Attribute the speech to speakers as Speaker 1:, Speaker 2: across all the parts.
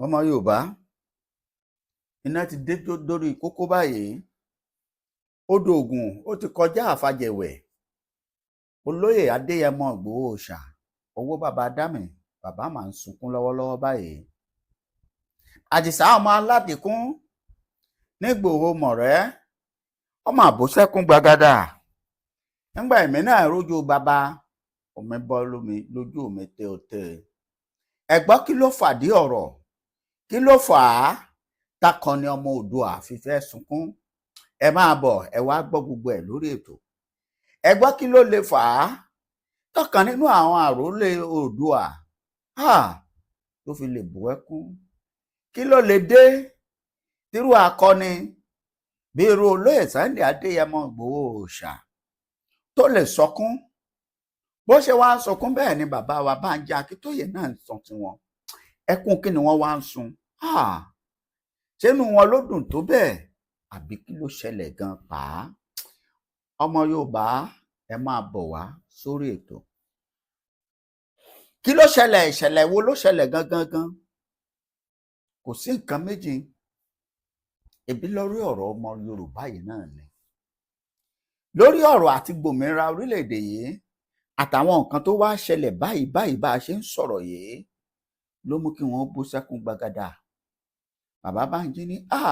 Speaker 1: Ọmọ Yorùbá, iná ti dé dórí kókó báyìí. Odò Ògùn ó ti kọjá àfàjẹwẹ. Olóyè Adéyẹmọ Ìgbòho Òòṣà, owó bàbá dámì, bàbá máa ń sunkún lọ́wọ́lọ́wọ́ báyìí. Àdìsá ọmọ aládìkún nígbòho mọ̀rẹ́, ọmọ àbòsẹ́kún gbàgàdà. Nígbà èmi náà rójú bàbá, omi bọ́ lómi lójú mi tẹ́ọ̀tẹ́. Ẹ gbọ́, kí ló fàdí ọ̀rọ̀? Kí ló fà á takọni ọmọ Oòduà fi fẹ́ sunkún? Ẹ máa bọ̀, ẹ wá gbọ́ gbogbo ẹ̀ lórí ètò. Ẹ gbọ́, kí ló lè fà á tọkàn nínú àwọn àrólé Oòduà tó fi lè bú ẹkún? Kí ló lè dé tírú akọni bí irú olóyè Sunday Adéyẹmọ Ìgbòho Òòṣà tó lè sọkún? Bó ṣe wá ń sọkún, bẹ́ẹ̀ ni bàbá wa Bánjí Akíntóyè náà ń sọ tiwọn. Ẹkún kí ni wọ́n wá ń sun? Ṣénú wọn ló dùn tó bẹ́ẹ̀, àbí kí ló ṣẹlẹ̀ gan pa á? Ọmọ Yorùbá, ẹ máa bọ̀ wá sórí ètò. Kí ló ṣẹlẹ̀? Ìṣẹ̀lẹ̀ wo ló ṣẹlẹ̀ gangan gan? Kò sí nǹkan méjì, ebi lórí ọ̀rọ̀ ọmọ Yorùbá yìí náà ni, lórí ọ̀rọ̀ àti gbòmìnira orílẹ̀-èdè yìí àtàwọn nǹkan tó wá ṣẹlẹ̀ báyìí báyìí bá a ṣe ń sọ̀rọ̀ yìí ló mú kí wọ́n bú sẹ́kún gbagada. Bàbá Bánjí ní a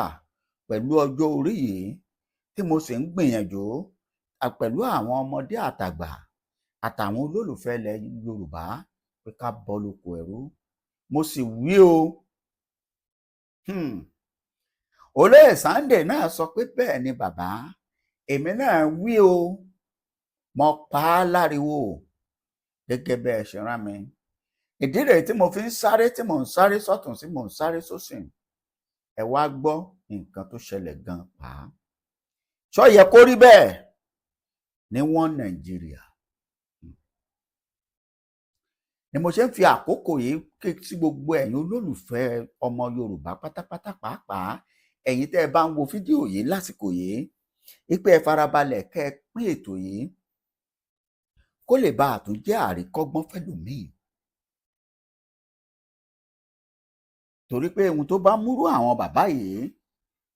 Speaker 1: pẹ̀lú ọjọ́ orí yìí tí mo sì ń gbìyànjú pẹ̀lú àwọn ọmọdé àtàgbà àtàwọn olólùfẹ́ ilẹ̀ Yorùbá pé ká bọ́ lóko ẹrú, mo sì wí o. Olóyè Sunday náà sọ pé bẹ́ẹ̀ ni bàbá, èmi náà wí o, mo pa á láriwo gẹ́gẹ́ bẹ́ẹ̀ ṣe rán mi. Ìdí rèé tí mo fi ń sáré, tí mò ń sáré sọ́tún, tí mò ń sáré sósì. Ẹ wá gbọ́ nǹkan tó ṣẹlẹ̀ gan pa á. Ṣó yẹ kó rí bẹ́ẹ̀ ní wọ́n Nàìjíríà? Ni mo ṣe ń fi àkókò yìí ké sí gbogbo ẹ̀yin olólùfẹ́ ọmọ Yorùbá pátápátá, pàápàá ẹ̀yin tẹ́ ẹ bá ń wo fídíò yìí lásìkò yìí, wípé ẹ farabalẹ̀ kẹ́ ẹ pín ètò yìí kó lè bá a tún jẹ́ àríkọ́gbọ́n fẹ́lòmíì. Torí pé ohun tó bá múrú àwọn bàbá yìí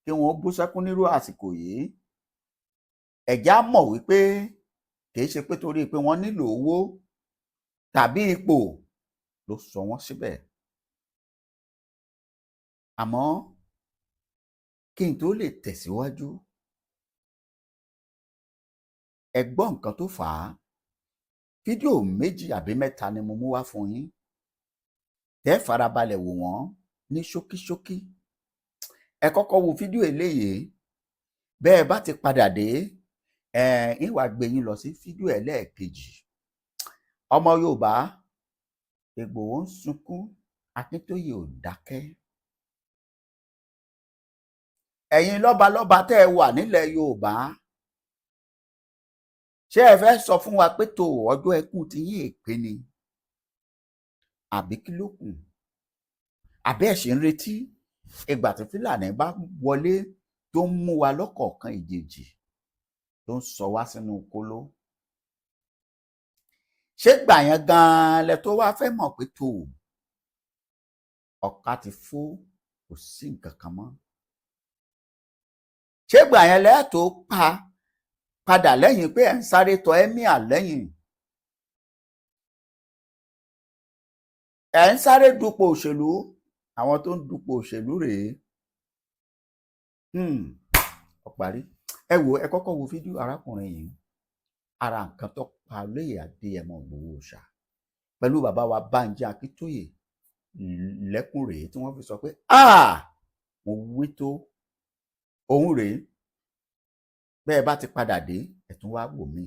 Speaker 1: kí wọ́n bú sẹ́kún nírú àsìkò yìí, ẹ̀já mọ̀ wípé kì í ṣe pé torí pé wọ́n nílò owó tàbí ipò ló sọ wọ́n síbẹ̀. Àmọ́ kí n tó lè tẹ̀síwájú, ẹ gbọ́ nǹkan tó fà á. Fídíò méjì àbí mẹ́ta ni mo mú wá fún yín, tẹ́ farabalẹ̀ wò wọ́n ní ṣókíṣókí. Ẹ kọ́kọ́ wo fídíò eléyìí. Bẹ́ẹ̀ bá ti padà dé, ẹ ń wá gbé yín lọ sí fídíò ẹlẹ́ẹ̀kejì. Ọmọ Yorùbá, Ìgbòho ń sunkún, Akíntóyè ò dákẹ́. Ẹ̀yin lọ́balọ́ba tẹ́ ẹ wà nílẹ̀ Yorùbá, ṣé ẹ fẹ́ sọ fún wa pé tó ọjọ́ ẹkún ti yín èpè ni, àbí kí ló kù? Àbí ẹ ṣì ń retí ìgbà tí Fúlàní bá wọlé tó ń mú wa lọ́kọ̀ọ̀kan ìjèjì, tó ń sọ wá sínú kóló? Ṣé gbà yẹn gan-an lẹ tó wá fẹ́ mọ̀ pé tó ọ̀ka ti fó, kò sí nǹkan kan mọ́? Ṣé gbà yẹn lẹ́ tó pa padà lẹ́yìn pé ẹ̀ ń sáré tọ ẹ́míà lẹ́yìn, ẹ̀ ń sáré dupò òṣèlú? Àwọn tó ń dupò òṣèlú rèé. Ó parí. Ẹ wo, ẹ kọ́kọ́ wo fídíò arákùnrin yìí. Ara nǹkan tó pa olóyè Adéyẹmọ Ìgbòho Òòṣà pẹ̀lú bàbá wa Bánjí Akíntóyè lẹ́kùn rèé tí wọ́n fi sọ pé mo wí tó òun rèé. Bẹ́ẹ̀ bá ti padà dé, ẹ̀ tún wá wò mí.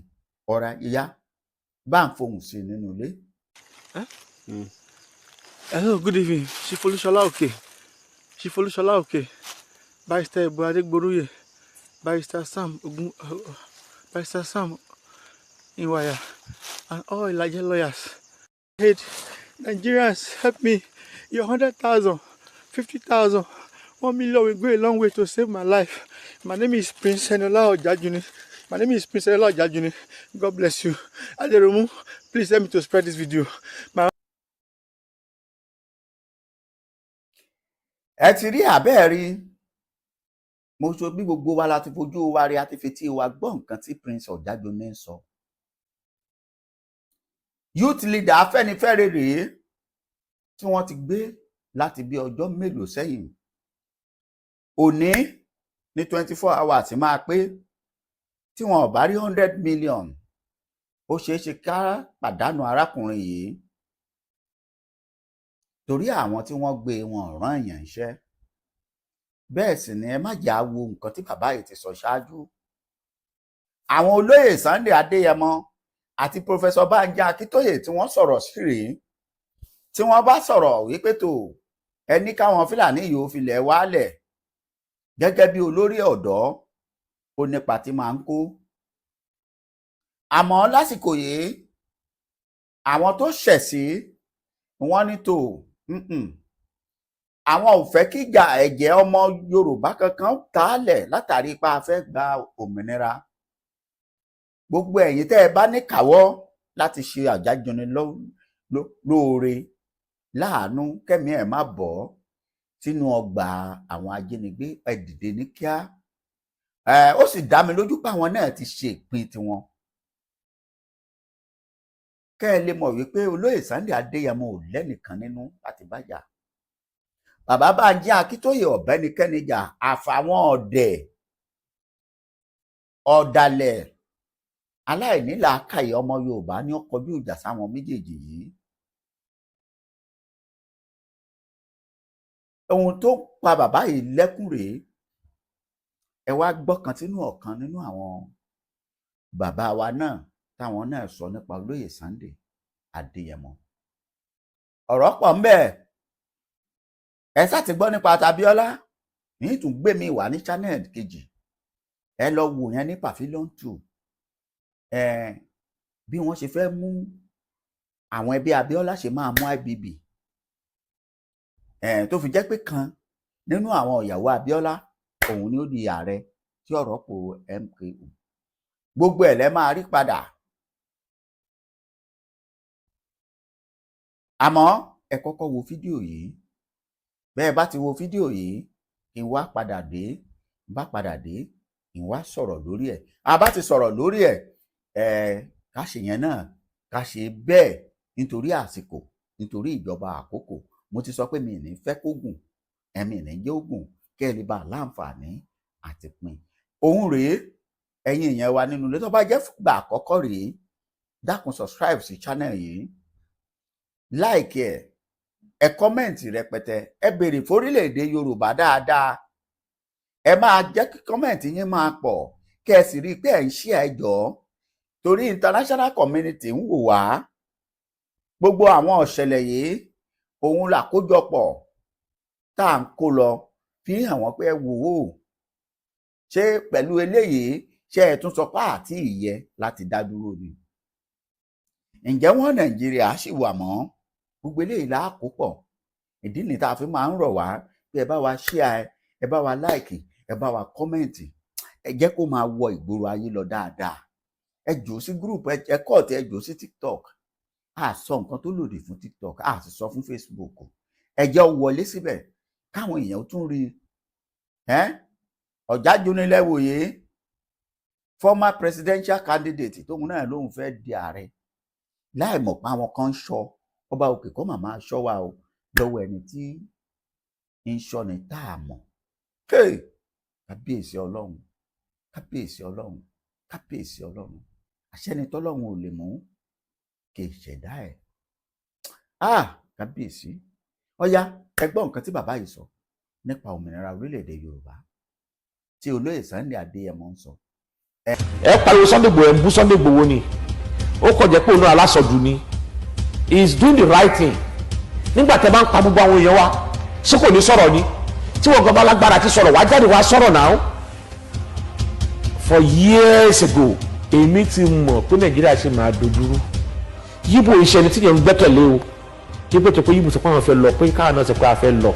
Speaker 1: Ọ̀rá ìyá bá ń fohùn sí i nínú ilé.
Speaker 2: Hello, good evening. Chief Olushola Oke. Chief Olushola Oke. Barrister Ebo Adegboruye. Barrister Sam Ogun, Barrister Sam Iwaya, and all Ilaje lawyers. Hey, Nigerians, help me. Your 100,000, 50,000, 1 million will go a long way to save my life. My name is Prince Enola Ojajuni. My name is Prince Enola Ojajuni. God bless you. Aderomu, please help me to spread this video. My
Speaker 1: Ẹ ti rí àbẹ́ẹ̀ rí? Mo sọ bí gbogbo wa la ti fojú wa rí, a ti fetí wa gbọ́ nǹkan tí Prince Ọ̀jájúní ń sọ. Youth leader Afẹ́nifẹ́re rèé tí wọ́n ti gbé láti bí ọjọ́ mélòó sẹ́yìn. Òní ní 24 hours máa pé tí wọn ò bá rí 100 million, ó ṣeé ṣe ká pàdánù arákùnrin yìí, torí àwọn tí wọ́n gbé wọn rán èèyàn iṣẹ́. Bẹ́ẹ̀ sì ni, ẹ má jà wo nǹkan tí bàbá yìí ti sọ ṣáájú. Àwọn olóyè Sunday Adéyẹmọ àti Professor Banji Akíntóyè tí wọ́n sọ̀rọ̀ sí rèé, tí wọ́n bá sọ̀rọ̀ wípé tó ẹni káwọn Fúlàní yìí ó filẹ̀ wálẹ̀, gẹ́gẹ́ bí olórí ọ̀dọ́, ó nípa tí máa ń kó. Àmọ́ lásìkò yìí, àwọn tó ṣẹ̀ sí wọ́n ní tó àwọn ò fẹ́ kíjà ẹ̀jẹ̀ ọmọ Yorùbá kankan tààlẹ̀ látàrí pé a fẹ́ gba òmìnira. Gbogbo ẹ̀yin tẹ́ ẹ bá níkàáwọ́ láti ṣe Ọ̀jájúní lóore láàánú, kẹ́mi ẹ̀ má bọ́ sínú ọgbà àwọn ajínigbé, ẹ dìde ní kíá. Ó sì dá mi lójú pé àwọn náà ti ṣe ìpín tiwọn. Kẹ́ ẹ lè mọ̀ wípé olóyè Sunday Adéyẹmọ ò lẹ́nìkan nínú láti bá jà. Bàbá Bánjí Akíntóyè ọ̀bẹ́nikẹ́ni jà, àfàwọn ọ̀dẹ̀, ọ̀dàlẹ̀, aláìnílàákàyè ọmọ Yorùbá ní ó kọjú ìjà sáwọn méjèèjì yìí. Ohun tó pa bàbá yìí lẹ́kùn rèé. Ẹ wá gbọ́kan sínú ọ̀kan nínú àwọn bàbá wa náà táwọn náà sọ nípa olóyè Sunday Adéyẹmọ. Ọ̀rọ̀ pọ̀ ńbẹ̀. Ẹ sá ti gbọ́ nípa tAbíọ́lá ní tún gbé mi wá ní channel kejì. Ẹ lọ wò yẹn ní Pavilion 2. Ẹ bí wọ́n ṣe fẹ́ mú àwọn ẹbí Abíọ́lá ṣe máa mú IBB, ẹ tó fi jẹ́ pé kan nínú àwọn ìyàwó Abíọ́lá òun ni ó di ààrẹ tí ọ̀rọ̀ pò MKO. Gbogbo ẹ̀ lẹ́ máa rí padà. Àmọ́ ẹ kọ́kọ́ wo fídíò yìí. Bẹ́ẹ̀ bá ti wo fídíò yìí, kí n wá padà dé, bá padà dé, kí n wá sọ̀rọ̀ lórí ẹ̀. A bá ti sọ̀rọ̀ lórí ẹ̀, ẹ̀ ká ṣe yẹn náà, ká ṣe bẹ́ẹ̀ nítorí àsìkò, nítorí ìjọba àkókò. Mo ti sọ pé mi ní fẹ́ kó gùn, ẹ̀mí ní jẹ́ ó gùn, kẹ́ ẹ lè bá a láǹfààní àti pín. Òun rèé, ẹ̀yin èèyàn wa nínú ilé, tó bá jẹ́ fúgbà àkọ́kọ́ rèé, dákun, subscribe sí channel yìí, like ẹ̀, ẹ comment rẹpẹtẹ, ẹ béèrè fórílẹ̀-èdè Yorùbá dáadáa. Ẹ máa jẹ́ kí comment yín máa pọ̀, kẹ́ ẹ sì rí i pé ẹ̀ ń share. Ẹ jọ̀ọ́, torí international community ń wò wá. Gbogbo àwọn ọ̀ṣẹ̀lẹ̀ yìí, òun làkójọpọ̀ tá à ń kó lọ fi hàn wọ́n pé ẹ wò ó, ṣé pẹ̀lú eléyìí, ṣé ẹ tún sọ pé àti ìyẹ láti dá dúró ni? Ǹjẹ́ wọ́n Nàìjíríà sì wà mọ́? Gbogbo eléyìí là á kó pọ̀. Ìdí nìyí tá a fi máa ń rọ̀ wá pé ẹ bá wa share, ẹ bá wa like, ẹ bá wa comment, ẹ jẹ́ kó máa wọ ìgboro ayé lọ dáadáa. Ẹ jù ú sí group, ẹ kọ́ọ̀tì, ẹ jù ú sí TikTok. A sọ nǹkan tó lòdì fún TikTok, a sì sọ fún Facebook. Ẹ jẹ́ ó wọlé síbẹ̀ káwọn èèyàn tún rí i. Ọ̀jájúnilẹ́wòye, former presidential candidate, tóun náà lóun fẹ́ di ààrẹ láì mọ̀ pé àwọn kan ń ṣọ́. Ọba òkè kọ́ màmá ṣọ́ wa o lọ́wọ́ ẹni tí ń ṣọ́ ni tá a mọ̀. Kábíyèsí Ọlọ́run, kábíyèsí Ọlọ́run, kábíyèsí Ọlọ́run! Àṣẹni tọ́lọ́run ò lè mú kì í ṣẹ̀dá ẹ̀. Ah, kábíyèsí! Ọ̀yá, ẹ gbọ́ nǹkan tí bàbá yìí sọ nípa òmìnira orílẹ̀-èdè Yorùbá tí olóyè Sunday Adéyẹmọ ń sọ.
Speaker 3: Ẹ pariwo Sunday Igboho, ẹ ń bú Sunday Igboho ni. Ó kàn jẹ́ pé òun náà alásọdùn ni. He is doing the right thing. Nígbà tẹ́ bá ń pa gbogbo àwọn èèyàn wa, ṣé kò ní sọ̀rọ̀ ni? Tí wọ́n gan bá lágbára ti sọ̀rọ̀, wá jáde wá sọ̀rọ̀ náà. For years ago, èmi ti mọ̀ pé Nàìjíríà ṣe máa dojúrú. Yíbo iṣẹ́ ni tí yẹn ń gbẹ́kẹ̀lé o. Yíbo tó pé yíbo sọ pé àwọn fẹ́ lọ, pé káwọn náà sọ pé a fẹ́ lọ.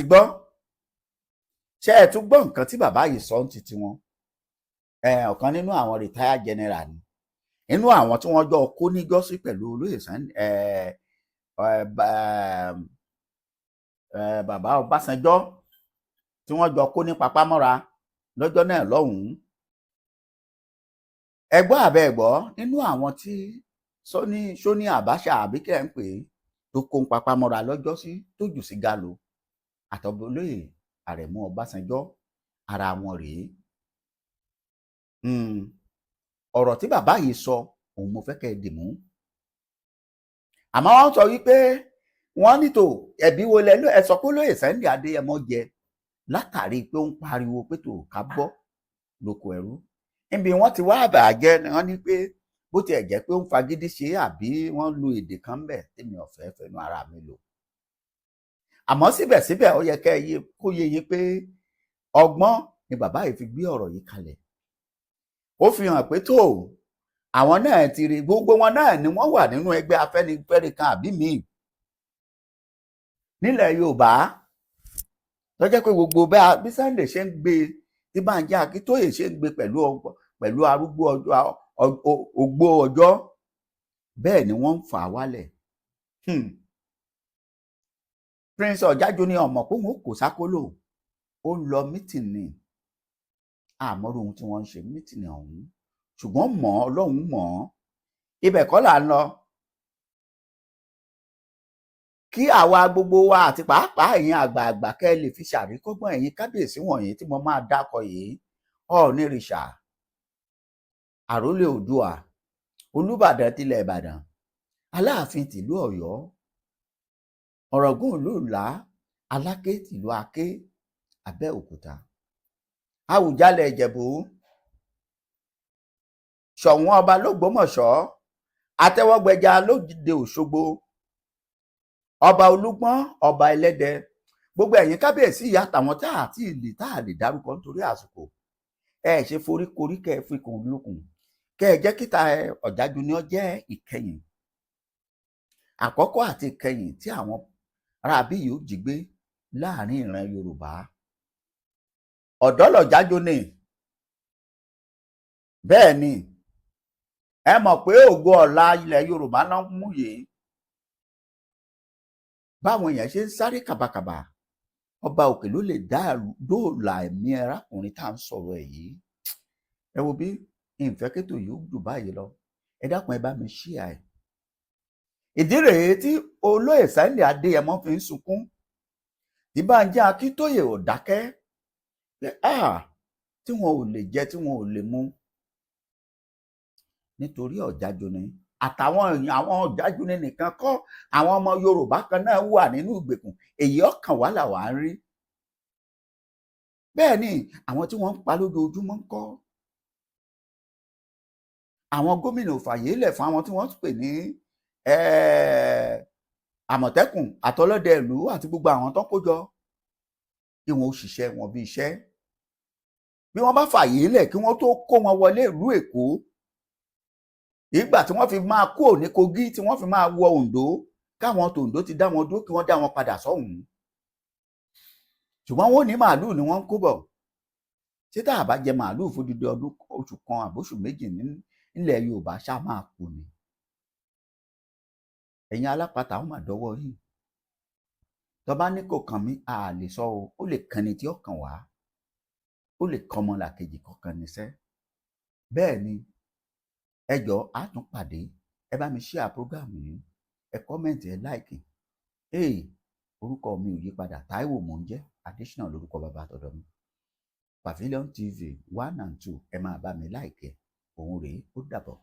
Speaker 1: Gbọ́, ṣé ẹ tún gbọ́ nǹkan tí bàbá yìí sọ ń ti tiwọn? Ọ̀kan nínú àwọn retired general ni, nínú àwọn tí wọ́n jọ kó níjọ́sí pẹ̀lú olóyè Bàbá Ọbásanjọ́ tí wọ́n jọ kó ní papámọ́ra lọ́jọ́ náà lọ́hùn-ún. Ẹgbọ́ àbẹ́ ẹ̀gbọ́ nínú àwọn tí Sani Sani Abacha àbí kẹ́ ń pè é tó kó ń papámọ́ra lọ́jọ́sí tó jù sí galo àtọ́bọ̀lóyè Àrẹ̀mú Ọbásanjọ́, ara wọn rèé. Ọ̀rọ̀ tí bàbá yìí sọ òun mo fẹ́ kẹ́ ẹ dì mú. Àmọ́ wọ́n sọ wípé wọ́n nítò ẹ̀bí wo lẹ ẹ sọ pé olóyè Sunday Adéyẹmọ jẹ látàrí pé ó ń pariwo pé tó ká bọ́ lóko ẹrú. Níbi wọ́n ti wá bàjẹ́ ni wọ́n ní pé bó tiẹ̀ jẹ́ pé ó ń fagídí ṣe, àbí wọ́n lu èdè kan bẹ̀ tèmi ọ̀fẹ́ fẹnu ara mi lò. Àmọ́ síbẹ̀síbẹ̀, ó yẹ kẹ́ ẹ yé kó yé yín pé ọgbọ́n ni bàbá yìí fi gbé ọ̀rọ̀ yìí kalẹ̀. Ó fi hàn pé tó àwọn náà ti rí gbogbo wọn náà ni wọ́n wà nínú ẹgbẹ́ Afẹ́nifẹ́re kan àbí míì nílẹ̀ Yorùbá, tó jẹ́ pé gbogbo bí Sunday ṣe ń gbé, tí Bánjí Akíntóyè ṣe ń gbé pẹ̀lú arúgbó ọjọ́, ogbó ọjọ́, bẹ́ẹ̀ ni wọ́n ń fà á wálẹ̀. Prince Ọ̀jájó ní ọmọ pé òun kò sákólò, ó ń lọ meeting ni. Àmọ́rú ohun tí wọ́n ń ṣe meeting ọ̀hún, ṣùgbọ́n mọ̀ Ọlọ́run mọ̀ ọ́. Ibẹ̀ kọ́ là ń lọ. Kí àwa gbogbo wa àti pàápàá ẹ̀yin àgbààgbà kẹ́ ẹ lè fi ṣàríkọ́gbọ́n, ẹ̀yin kábíyèsí wọ̀nyí tí mo máa dákọ yìí: Ọ̀ọ̀nìrìṣà, Àrólé Oòduà, Olúbàdàn tilẹ̀ Ìbàdàn, Aláàfin tìlú Ọ̀yọ́, Ọ̀ràngún ìlú Ìlá, Aláké tìlú Aké Abẹ́òkúta, Àwùjalẹ̀ Ìjẹ̀bú, Ṣọ̀ún ọba lÓgbómọ̀ṣọ́, Àtẹwọ́gbẹja lóde Òṣogbo, Ọba Olúgbọ́n, ọba Ẹlẹ́dẹ. Gbogbo ẹ̀yin kábíyèsí ìyá àtàwọn tá àti ìlè tá a lè dárúkọ nítorí àsìkò, ẹ ṣe foríkorí, kẹ́ ẹ fi kùn lukùn, kẹ́ ẹ jẹ́ kíta Ọ̀jájú ni ó jẹ́ ìkẹyìn, àkọ́kọ́ àti ìkẹyìn tí àwọn aráabí yìí ó jí gbé láàrin ìran Yorùbá. Ọ̀dọ́ lọ̀jájú ni. Bẹ́ẹ̀ ni, ẹ mọ̀ pé ògo ọ̀la ilẹ̀ Yorùbá náà mú yìí. Báwọn èèyàn ṣe ń sáré kàbàkàbà, ọba òkè ló lè dá dóòlà ẹ̀mí arákùnrin tá à ń sọ̀rọ̀ ẹ̀ yìí. Ẹ wo bí ìfẹ́ kétò yìí ó jù báyìí lọ. Ẹ dákun, ẹ bá mi ṣíà ẹ̀. Ìdí rèé tí olóyè Sunday Adéyẹmọ fi ń sunkún, tí Bánjí Akíntóyè ò dákẹ́ pé tí wọn ò lè jẹ, tí wọn ò lè mu nítorí Ọ̀jájúní ni. Àtàwọn èèyàn, àwọn Ọ̀jájúní nìkan kọ́, àwọn ọmọ Yorùbá kan náà wà nínú ìgbèkùn. Èyí ọkàn wà làwa ń rí. Bẹ́ẹ̀ ni àwọn tí wọ́n ń pa lójoojúmọ́ ń kọ́. Àwọn gómìnà ò fàyè lẹ̀ fún àwọn tí wọ́n pè ní Àmọ̀tẹ́kùn àtọlọ́dẹ ìlú àti gbogbo àwọn tó kó jọ kí wọ́n ó ṣiṣẹ́ wọn bí iṣẹ́. Bí wọ́n bá fàyè lẹ̀ kí wọ́n tó kó wọn wọlé ìlú Èkó, ìgbà tí wọ́n fi máa kúrò ní Kogi, tí wọ́n fi máa wọ Oǹdó, káwọn tòǹdó ti dá wọn dúró, kí wọ́n dá wọn padà sọ́hùn-ún. Ṣùgbọ́n wọ́n ní màálùú ni wọ́n ń kó bọ̀. Ṣé tá a bá jẹ màálùú fódìdí ọdún, oṣù kan àbóṣù 2 nílẹ̀ Yorùbá, ṣá máa kú ni? Ẹ̀yin alápatà, ó mà dọ́wọ́ yìí. Tọ́ba ní kò kàn mí, a lè sọ o. Ó lè kàn ní tí ó kàn wá, ó lè kàn ọmọlàkejì kọ̀ọ̀kan níṣẹ́. Bẹ́ẹ̀ ni. Ẹ jọ̀ọ́, á tún pàdé. Ẹ bá mi share program yìí, ẹ comment, ẹ like. Ee, orúkọ mi ò yí padà, Táíwò mò ń jẹ́, Adésínà lórúkọ bàbá àtọ̀dọ̀ mi. Pavilion TV 1 and 2, ẹ máa bá mi like ẹ. Òun rèé, ó dàbọ̀.